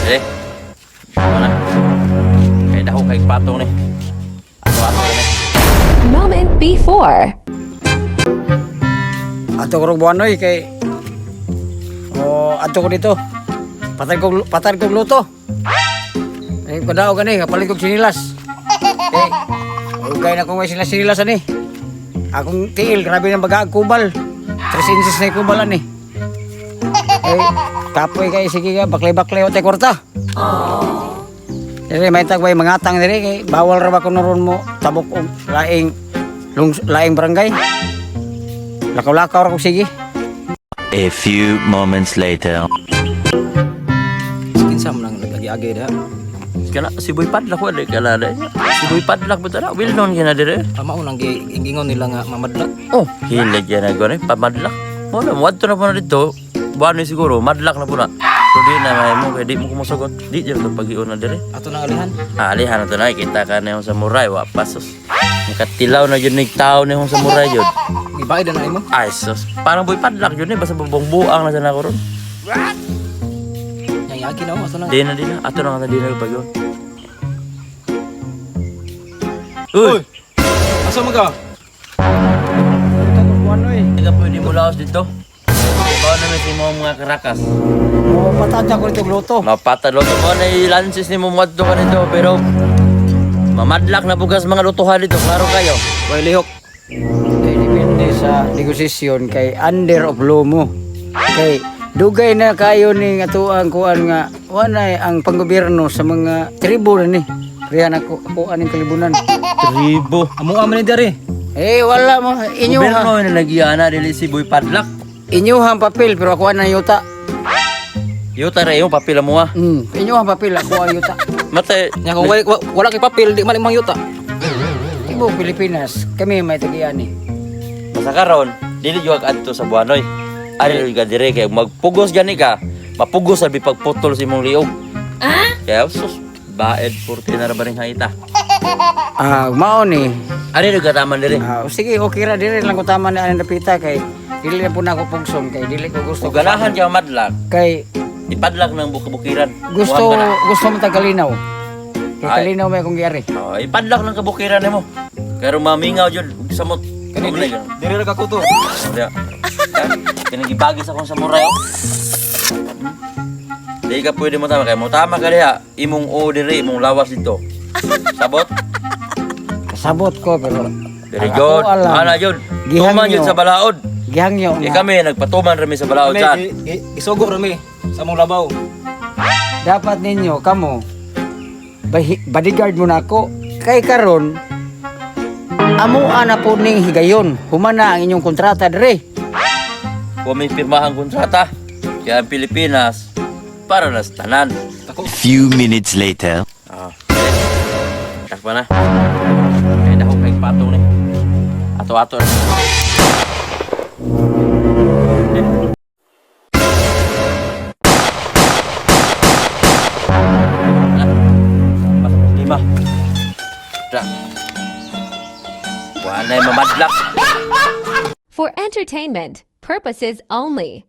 Eh. Ano na? Kay daho kay patong ni. Ato-ato ni. Moment before. Ato ko rong buwan kay o ato ko dito. Patay kog luto. Ay kadao gani kapalit kog sinilas. Eh, ugay na kong may sinilas ani. Akong tiil grabe nang baga ang kubal. 3 inches na yung kubal ani. Eh, kapoy kay sige ka baklay-baklay o kwarta. Dili may tagway mangatang diri kay bawal ra ba kuno ron mo tabok og laing laing barangay. Lakaw-lakaw ra kog sige. A few moments later. Kinsa man ang nag-agi-agi diha? Kana si Boy Padlak wala kala na. Si Boy Padlak ba tara? Well known kina dire. Tama unang giingon nila nga mamadlak. Oh, hilig yan na gani pamadlak. Mo na wadto na po na dito. Buwan ni siguro madlak na po na. So di na may mo kay di mo kumusugot. Di jud to pagiun na dire. Ato nang alihan. Ah, alihan na to na kita ka na yung samurai wa pasos. Nakatilaw na jud nig tao ni yung samurai jud. Gibaid na imo. Ay sus, parang Boy Padlak jud ni basta bubong-buang na sa nako ron. Yang agi na mo ato nang. Di na di na ato na nga di na pagiun. Uy, Asa man ka? Buwan oy. Hindi ka pwede mo laos dito. Bawa namin si mga mga karakas. Oh, patad ko nito luto. Mapatalo to mo na ilansis ni mo muadto ka nito pero mamadlak na bugas mga lutuhan dito, klaro kayo. Way lihok. Kay depende sa negosasyon kay under of law mo. Kay dugay na kayo ning atuang kuan nga wanay ang panggobyerno sa mga tribo na ni. Riyan ako ako aning kalibunan. Tribo. Amo man ni diri. Eh wala mo inyo ha. Gobyerno na nagyana dili si Boy Padlak. Inyo ang papel pero ako ang yuta. Yuta ra yung papel mo ah. Inyo ang papel ako ang yuta. Matay. Nya kung wala kay papel di man imong yuta. Ibo Pilipinas kami may tagian ni. Basta karon dili jud ka adto sa Buanoy. Ari ka dire kay magpugos gani ka, mapugos sabi pagputol sa imong liog. Ah? Kaya sus, baed purti na ra ba rin haita. Ah, mao ni. Ari ra ka taman dire. Ah, sige okay ra dire lang ko tama ni aning dapita kay dili na po na ako pugson kay dili ko gusto. Kung ganahan ka madlak, Kay ipadlak ng bukiran. gusto Buwan ka na. gusto mo tag kalinaw. Kay Ay. kalinaw may akong giyari. Oh, ipadlak ng kabukiran nimo. Pero mamingaw jud ug samot. Kani Kani diri diri ra ka kuto. Ya. Kani gibagi sa akong samurai. Oh. Di ka pwede mo tama kay mo tama ka diha imong o diri imong lawas dito. Sabot? Kasabot ko pero Diri ang jud. ako alam, Ana jud. Gihangyo. Tuman jud sa balaod. Gihangyo Kay nga. kami nagpatuman rami sa balaod Kami saan. isugo rami sa among labaw. Dapat ninyo kamo bodyguard mo na ako kay karon amuan na po ning higayon humana ang inyong kontrata dire. Kung may pirmahang kontrata, kaya ang Pilipinas para na sa tanan. Tako. Few minutes later. Ah. Takpa na. Kay dahok kay patong ni. Ato-ato na. Lima. Da. Wala mamadlak. For entertainment purposes only.